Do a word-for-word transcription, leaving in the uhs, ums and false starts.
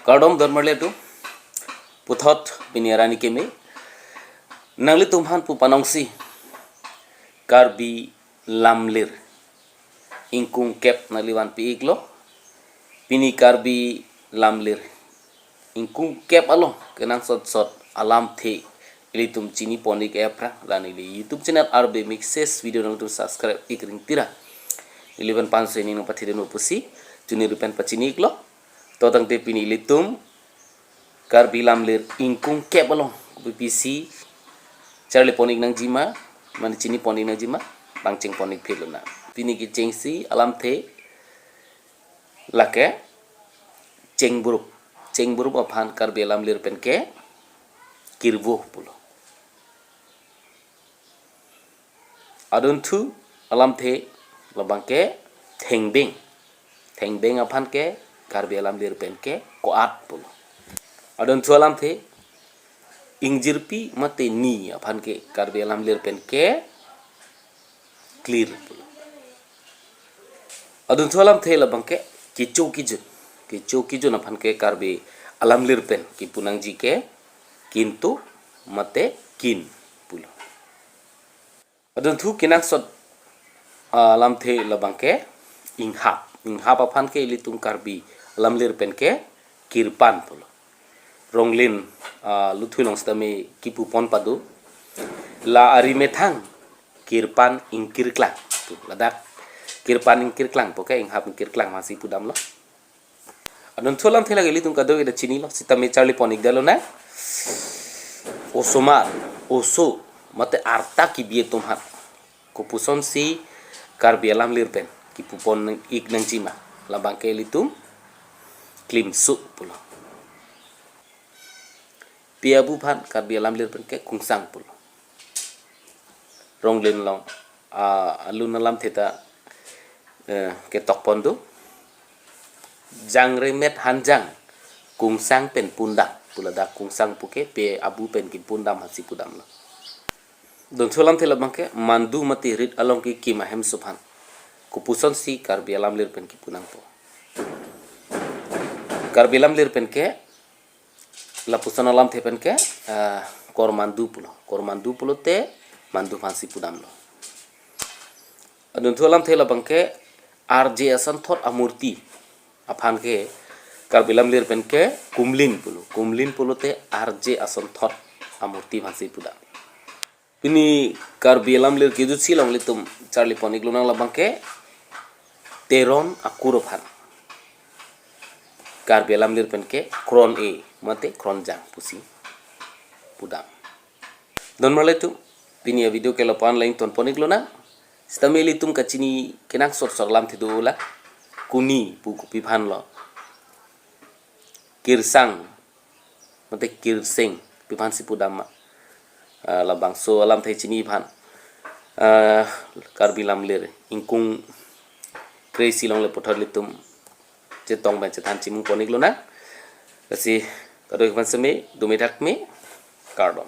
Kardom don marli atum. Puthot pini arni keme nanglitum aphan pu panongsi Karbi lamlir ingkung kep nangli vanpi iklo. Pini Karbi lamlir ingkung kep along kenangsot sot alamthe ilitum chini pon ik aphrang, la neli YouTube channel R B Mixes video nangtum subscribe ik ringtira. Neli pen panso ining nangpathidun pusi chuniri pen pachini iklo. To tangte pini ilitum Karbi lamlir ingkung kep along kopi pisi charli pon ik nangjima, mane chini pon ik nangjima, pangcheng pon ik phit lonang. Pini kechengsi alamthe lake chengburup. Chengburup aphan Karbi alamlir pen ke kirvo pulo. Adunthu alamthe labang ke thengbeng. Thengbeng aphan ke Karbi alamlir pen ke koat pulo. Adunthu alamthe ingjirpi mate ni aphan ke Karbi alamlir pen ke klir pulo. Adunthu alamthe labang ke kecho kejun. Kecho kejun aphan ke Karbi alamlir pen kipu nangji ke kintu mate kin pulo. Adunthu kenangsot, ah, alamthe labang ke inghap. Inghap aphan ke ilitum Karbi alamlir pen ke kirpan pulo. Ronglin, ah, luthui along sitame kipu pon pado. La ari methang kirpan ingkirklang. Tu ladak kirpan ingkirklang pu ke inghap ingkirklang aphansi pudamlo. Adunthu alamthe lake ilitum kadokave ta chinilo, sitame charli pon ik dalo na. Osomar, oso mate arta kebi atum aphan kopusonsi Karbi alamlir pen kipu pon ik nangjima, labang ke ilitum klimsu pulo. Pe abu aphan Karbi alamlir pen ke kungsang pulo. Ronglin along, ah, alun alamthe ta, eh, ketok pon do. Jangremet hanjang kungsang pen pundam pu ladak kungsang pu ke pe abu pen kipundam aphansi pudamlo. Adunthu alamthe labang ke mandu mate rit along kekim ahemso aphan kopusonsi Karbi alamlir pen kipu nangpo. Karbi alamlir pen ke lapuson alamthe pen ke, ah, kormandu pulo. Kormandu pulote mandu aphansi pudamlo. Adunthu alamthe labang ke arje asonthot amurti aphan ke Karbi alamlir pen ke kumlin pulo. Kumlin pulote arje asonthot amurti aphansi pudam. Pini Karbi alamlir kejutsi along ilitum charli pon ik lonang labang ke teron akur aphan Karbi alamlir pen ke kron-e mate kronjang pusi pudam. Don marli atum, pini avideo ke lapu-an lang ton pon ik lonang. Sitame ilitum kachini kenangsot sot alamthe dolang. Kuni pu kopi aphanlo. Kirsang mate kirseng, kopi aphansi pudam ma. Ah, labangso alamthe chini aphan, ah, Karbi lamlir ingkung kre-isi along le puthot ilitum chetong pen chethan chimung pon ik lonang. Lasi kadokave aphan seme, dome thak me, kardom.